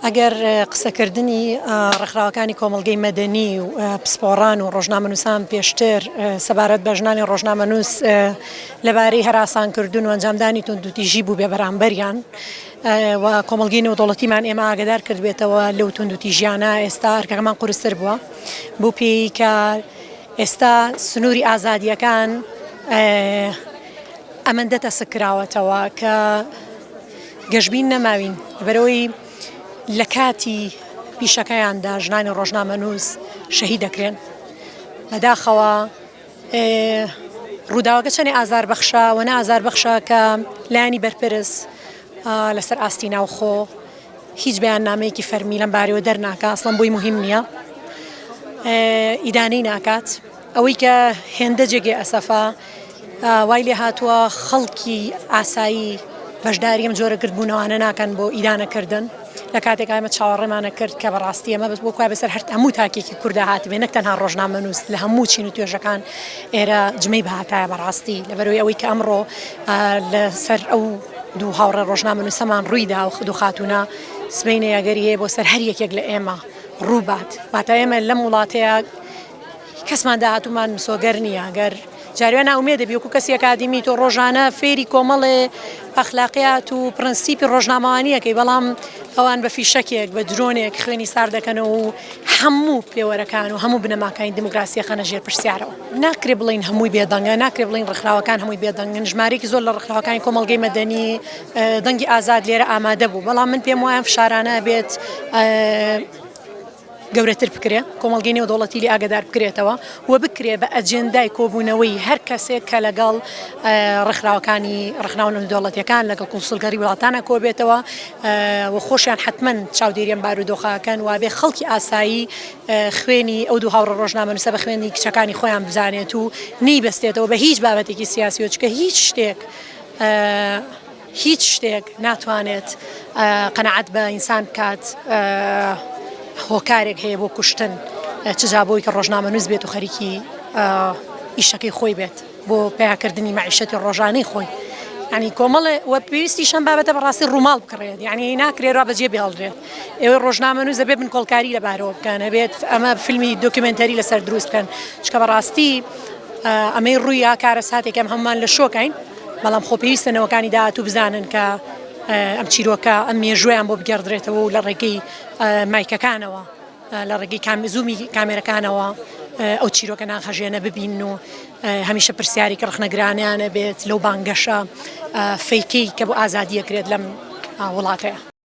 ئەگەر قسەکردنی ڕێکخراوەکانی کۆمەڵگەی مەدەنی و پسپۆڕان و ڕۆژنامەنووسان پێشتر سەبارەت بە ژنانی ڕۆژنامەنووس لەبارەی هەراسانکردن و ئەنجامدانی توندوتیژی بوو بێ بەرامبەریان و کۆمەڵگەی نێودەوڵەتیمان ئێمە ئاگدار کردبێتەوە لەو توندوتیژیانە ئێستا ئەرکەکەمان قورستر بووە بۆ پێی کە ئێستا سنووری ئازادیەکان ئەمەندە تەسک کراوەتەوە کە گەشبین نەماوین لەبەرئەوەی لە کاتی پیشەکەیاندا ژنانی ڕۆژنامەنووس شەهید دەکرێن بەداخەوە ڕووداوەکە چەنێ ئازار بەخشە و نە ئازار بەخشە کە لایەنی بەرپرس لەسەر ئاستی ناوخۆ هیچ بەیاننامەیەکی فەرمی لەم بارەوە دەرناکا ئەسڵەن بۆی مهم نییە ئیدانەی ناکات ئەوەی کە هێندە جێگەی ئەسەفە وای لێ هاتووە خەڵکی ئاسایی بەشداری ئەم جۆرە گردبوونەوانە ناکەن بۆ ئیدانەکردن لە کاتێک ئێمە چاوەڕێمانە کرد کە بەڕاستی ئەمە بەس بۆ کوای بەسەر هەر هەموو تاکێکی کووردا هاتبێ نەک تەنها ڕۆژنامەنووس لە هەموو چین و توێژەکان ئێرە جمەی بهاتایە بەڕاستی لەبەرەوەی ئەوەی کە ئەمڕۆ لەسەر ئەو دوو هاوڕێ ڕۆژنامەنووسەمان ڕوویدا و دوو خاتوونە سبەینێ ئەگەری هەیە بۆ سەر هەر یەکێک لە ئێمە ڕووبات واتە ئێمە لەم وڵاتەیە کەسمان داهاتوومان مسۆگەر نییە گەر جاروێ ناومێ دەبی وەکو کەسی ئەکادیمی تۆ ڕۆژانە فێری کۆمەڵێ ئەخلاقیات و پرەنسیپی ڕۆژنامەوانیەکەی بەڵام ئەوان بە فیشەکێک بە درۆنێک خوێنی سارد دەکەنەوە و هەموو پێوەرەکان و هەموو بنەماکانی دیموکراسی ئەخەنە ژێر پرسیارەوە. ناکرێ بڵێین هەمووی بێدەنگە، ناکرێ بڵێین ڕێکخراوەکان هەمووی بێدەنگن، ژمارەیەکی زۆر لە ڕێکخراوەکانی کۆمەڵگەی مەدەنی دەنگی ئازاد لێرە ئامادە بوو، بەڵام من پێم وایە ئەم فشارانە بێت گەورەتر بکرێ، کۆمەڵگەی نێودەوڵەتی لێ ئاگادار بکرێتەوە و بکرێ بە ئەجێندای کۆبوونەوەی هەر کەسێک کە لەگەڵ ڕێکخراوەکانی ڕێکخراوە نێودەوڵەتیەکان لەگەڵ کونسوڵگەری وڵاتانە کۆبێتەوە و خۆشیان حەتمەن چاودێری ئەم بارودۆخە ئەکەن وابێ خەڵکی ئاسایی خوێنی ئەو دوو هاوڕێ ڕۆژنامەنووسە بە خوێنی کچەکانی خۆیان بزانێت و نەیبەستێتەوە بە هیچ بابەتێکی سیاسیەوە چونکە هیچ شتێک هیچ شتێک ناتوانێت قەناعەت بە ئینسان بکات هۆکارێک هەیە بۆ کوشتن چ جا بۆی کە ڕۆژنامەنووس بێت و خەریکی ئیشەکەی خۆی بێت. بۆ پەیاکردنی مەعیشەتی ڕۆژانەی خۆی یعنی کۆمەڵێ و پێویستیش ئەم بابەتە بەڕاستی ڕووماڵ بکڕێت یعنی ناکرێت ڕا بەجێ بهێڵرێت ئێوەی ڕۆژنامەنووس دەبێت بنکۆڵکاری لەبارەوە بکەن ئەبێت ئەمە فیلمی دۆکیومێنتەری لەسەر دروست بکەن چونکە بەڕاستی ئەمەی ڕوویا کارەساتێک ئەم هەموومان لە شۆکاین بەڵام خۆ پێویستە نەوەکانی داهاتوو بزانن کە ئەم چیرۆکە ئەم مێژوویان بۆ بگێڕدرێتەوە و لە ڕێگەی مایکەکانەوە لە ڕێگەی زوومی کامێرەکانەوە ئەو چیرۆکە ناخهەژێنە ببینن و هەمیشە پرسیارێکی ڕەخنەگرانەیان هەبێت لەو بانگەشە فەیکەی کە بۆ ئازادی ئەکرێت لەم وڵاتەیە.